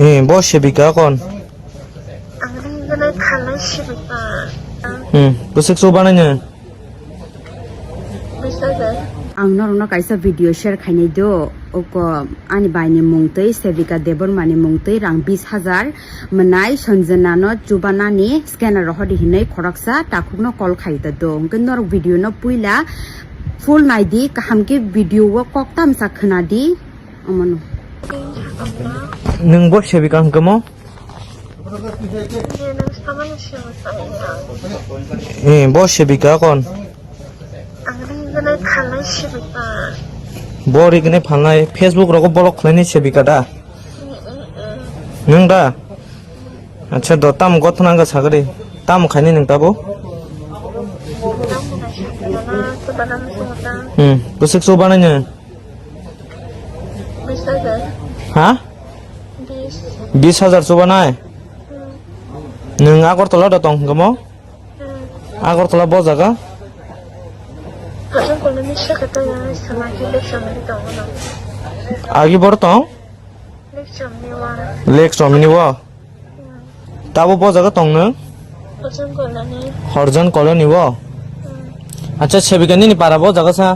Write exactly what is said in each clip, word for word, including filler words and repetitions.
Eh, bo sebika kon? Ang ri ganai thalai sebika. Hmm, bwswk chubanai nw? Bish hajar. Ang norokno kaisa video share khainai do, oko ani baini mungtwi, Sevika Debbarmani mungtwi rang bish hajar mwnai Sanjana no chubanani scanner rohor di hinwi khoroksa takhukno call khai da do. Hwnkhe norok video no puila full naidi, kaham khe video o kok tamsa khwnadi. Omono. Nwng bo sebika hwnkhe mo? Eh, bo sebika kon? Ang ri ganai thalai sebika. Bo ri ganai phalnai Facebook rogo block khlainai sebika da? Nwng da? Acha do, tam gothona wngkha sagri. Tam khainai nwng tabo? Hmm, bwswk chubanai nw? Bish hajar. Ha? Bish. Bish hajar chubanai? Hmm. Nwng Agartala da tong hwnkhe mo? Hmm. Agartala bo jaga? Hajang koloni sakata ya, samaki lek samani tong no. Agi bor tong? Lek samani wa. Lek samani wa. Tabo bo jaga tong nw? Horjan Colony. Horjan Colony o? Hmm. Acha, sebika nini para bo jaga sa?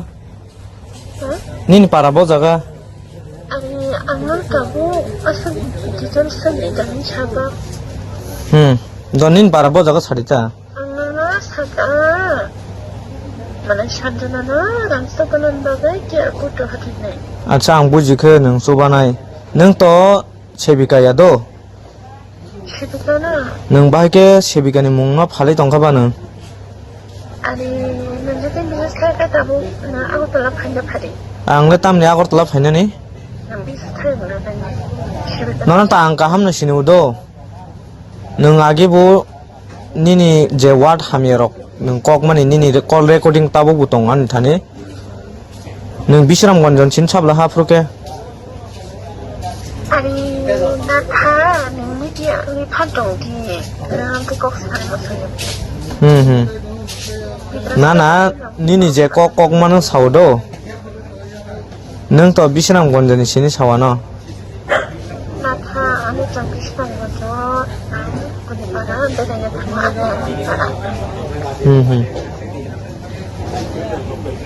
Ha? Nini para bo jaga? Ang, ang nang tabo asal details sa ni dami saba. Hmm. Do nini para bo jaga sadi ta? Ang nang na saka. Mana Sanjana na rangsa banan bagai ki aku to hati nai. Acha, ang buji khe nwng chubanai. Nwng to sebika ya do? Sebika na? Nwng bahai khe sebikani mungno phalwi tongkha ba nwng? Ani nwng je tei business khlai kha tabuk nwng Agartala phaina phari. Ang le tamni Agartala phainani? Nwng business khlai mano tei sebika. Nono ta ang kaham no sini udo. Nwng agi bo nini je word hamya rok nwng kok mani nini re-, call recording tabuk bo tong ani thani. Nwng Bisramganj ni sini sabla ha phuru khe. Ari natha nwng media ni phan tong di, nwng tei kok sana masaya. Hmm, hmm. Na, na, nini je kok, kok mano sao do. Nwng to Bisramganj ni sini sao ano. Natha, ani chang Bisramganj o, ang Kudipara beraina thangma, ani para. Hmm, hmm.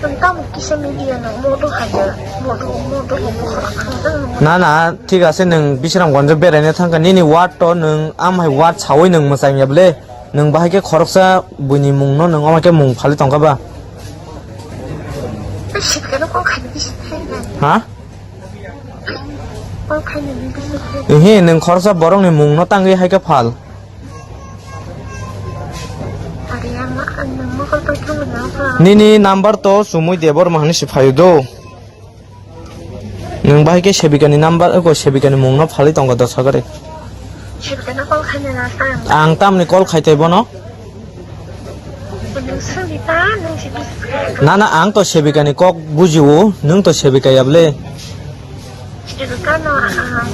Nwng tamo kisa media no modo haya, modo, modo haya, khorang khang tang. Na, na, thik ase, nwng Bisramganj o beraina thangkha, nini word to nwng amhai word sawi nwng mwchang ya bwle? Nwng bahai khe khoroksa buini mungno nwng omo khe mung phali tongkha ba? Tei sibikano kok khaina bisi thai nai. Ha? Kok khaina bisi thai. Ehe, nwng khoroksa borokni mungno tangwi hai khe phal. Ari ang, ang nwng mokol paithangma nang kha. Nini number to Sumui Debbarma hinwi se phaio do. Nwng bahai khe sebikani number, eko sebikani mungno phalwi tongkha do sagari. Sebikano call khaina na tang. Ang tamni call khai tei bono. Nwng soni ta, nwng si bis. Na, na, ang to sebikani kok bujio, nwng to sebika ya bwle. Sebikano, ah.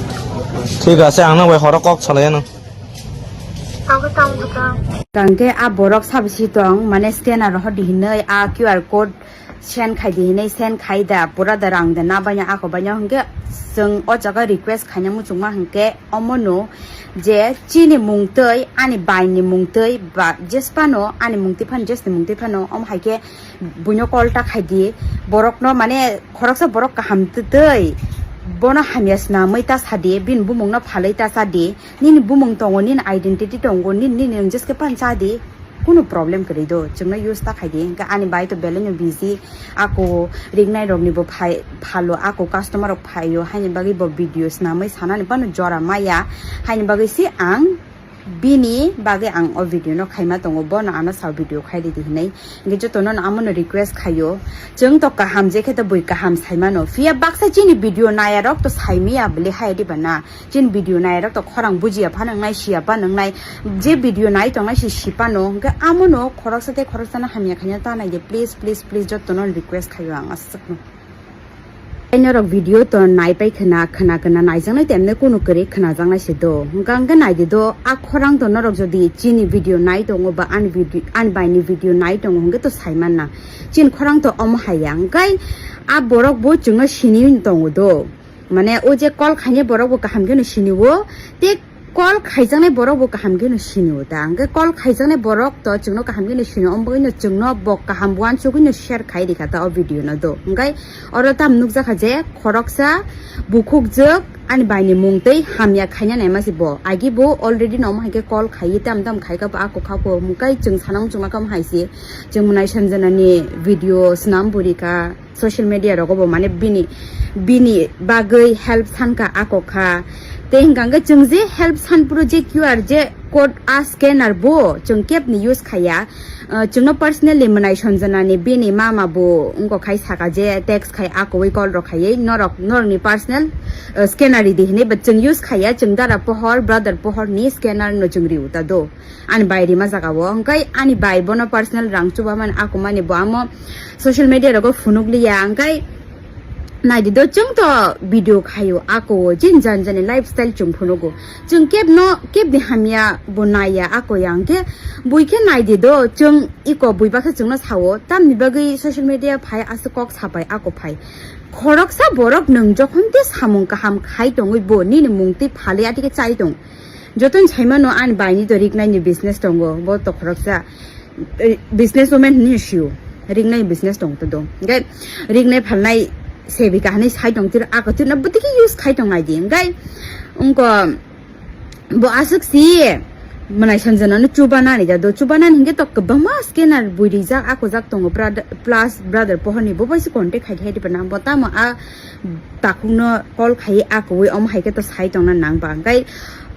Thik ase, ang nang bai horo kok salai ano. Tamo, tamo, tamo. Kangke a borok sabisi tong, mane scanner rohor di hinoi, a Q R code send khai di hinwi send khai da, pura da rang da na banya ako banya hwnkhe chwng o jaga request khaina muchungma hwnkhe omono je chini mungtwi ani baini mungtwi ba jesphano ani mungtwi phano jesni mungtwi phano omo hai khe buino call ta khai di borokno mane khoroksa borok kaham twi bono hamya swnamwi ta sa di bini bumungno phalwi ta sa di nini bumung tongo nini identity tongo nini nini nwng jeske phano cha di. Kunu problem kwrwi do, chwngno use ta khai di, hwnkhe ani bai to belai no busy, ako ringnai rokni bo phai phalo, ako customer rok phaio, haini bagwi bo video swnamwi sanani bono jora maya, haini bagwi se ang bini bagwi ang o video no khaima tongo, bono ano sao video khai ridi hinwi, hwnkhe jotono no amono request khaio, chwng to kaham je khe to bui kaham saimano, phiya baksa chini video naya rok to saimaya bwle hai diba na? Chini video nairok to khorang bujiya phano wngnai, siya phano wngnai. Je video nai tongnai si sipano, hwnkhe amono khoroksa tei khoroksano hamya khaina ta nai di, please, please, please, jotono request khaio ang aswkno. Tei norok video to nai pai khna, khna, khna naijaknai temne kunu kwrwi khnajaknai se do. Hwnkhe, hwnkhe nai di do, a khorang to norok jodi chini video nai tongo ba ani video, ani baini video nai tongo, hwnkhe to sai manna. Chini khorang to omo hai ya, hwnkhe a borok bo chwngno sini tongo do. Mane o je call khainai borok bo kaham kheno sinio, tei call khaijaknai borok bo kaham kheno sinio ta. Hwnkhe call khaijaknai borok to chwngno kaham kheno sinio, omo bagwino chwngno bo kaham uansugwino share khai rikha ta o video no do. Hwnkhe oro tam nukjakha je khoroksa bukhukjwk ani baini mung tei hamya khaina naima se bo. Agi bo already no omo hai khe call khaiwi tam tam khaikha bo, ako kha bo, hwnkhe chwng sana wng chwngma kha omo hai se. Chwng Mwnai Sanjana ni video swnam bo rikha. Social media rogo bo mane bini, bini bagwi help sankha ako kha. Tei hwnkha hwnkhe chwng je help san phuru je Q R je code a scanner bo chwng kebni use khaiya. Ah, chwngno personally Mwnai Sanjana ni bini mama bo wngkha khai saka je text khai akowi call rok khaiwi norok, norokni personal, ah, scanner ridi hinwi, but chwng use khaiya, chwng dara Pohor, brother Pohor ni scanner no chwng riu ta do. Ani bai rima jaga o, hwnkhe ani bai bono personal rang chuba mani ako mani bo amo social media rogo phunuk liya, hwnkhe naidi do chwng to video khaio ako o, jin jan jani lifestyle chwng phunugo, chwng kebno kebni hamya bo naiya ako ya, hwnkhe bui khe naidi do chwng iko bui bakhe chwngno sao, tamni bagwi social media phai aswk kok sapai ako phai. Khoroksa borok nwng jokhon tei samung kaham khai tongwi bo nini mung tei phalwi atike chai tong. Jotono saimano ani baini to riknaini business tongo, bo to khoroksa, eh, business woman hinwi sio, riknai business tong to do. Hwnkhe riknai phalnai sebika hinwi sai tong tiro, ako tiro bwtwkhe use khai tong naidi. Hwnkhe wngko bo aswk si Mwnai Sanjanano chubanani ja do, chubanani hwnkhe to kwbangma scanner bui rijak, ako jak tongo, brother, plus brother Pohorni bo bai se contact khai khai diba nang bo, tamo a takhukno call khai akowi omo hai khe to sai tongna nang ba. Hwnkhe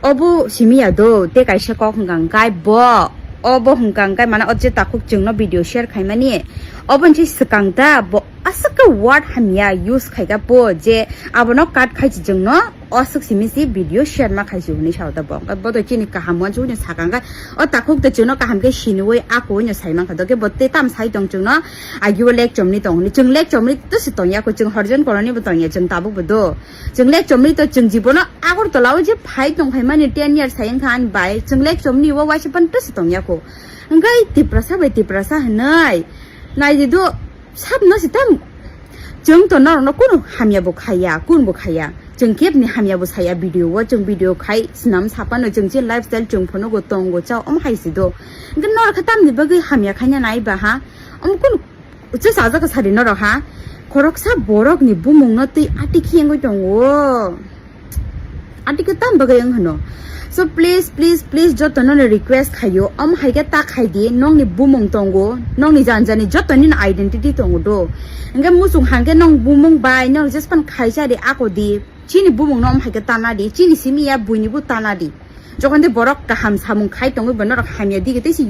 obo simi ya do, tei kaisa kok hwnkha hwnkhe bo, obo hwnkha hwnkhe mane o je takhuk chwngno video share khaimani, obo hwnkhe swkang ta bo aswk khe word hamya use khaika po je abono cut khai si chwngno aswk simi si video share ma khai si hwnwi sao ta bo. Hwnkhe bo to chini kaham uansugwino sakha hwnkhe o takhuk to chwngno kaham khe siniwi akowi no sai mankha do, khe bo tei tam sai tong chwngno. Agi o lek chomni tong hwnwi, chwng lek chomni to se tong ya kho, chwng horjon koroni bo tong ya, chwng tabuk bo do. Chwng lek chomni to chwng jibono Agartala o je phai tong phaimani ten years hai wngkha ani bai, chwng lek chomni o waisa pan to se tong ya kho. Hwnkhe Tiprasa bai Tiprasa hwnwi naidi do, sabno se tam chwng to norokno kunu hamya bo khaiya, kun bo khaiya. Chwng kebni hamya bo saya video o, chwng video khai swnam sapano chwng chini lifestyle chwng phunugo tongo cha omo hai se do. Hwnkhe norok khe tamni bagwi hamya khaina nai ba ha? Omo kunu Uche sajak sari norok ha, khoroksa borokni bumungno twi atik hiyengwi tongo. Atik tam bagwi wng hwno. So please, please, please, jotono request khaio, om hai khe ta khai di, nongni bumung tongo, nongni janjani joto nini identity tongo do. Hwnkhe muchung hangkhe nong bumung bai, nong jespan khaisa di ako di, chini bumungno om hai khe tana di, chini simi ya buini bo tana di. Jokhon de borok kaham samung khai tongwi bo norok hamya dige tei se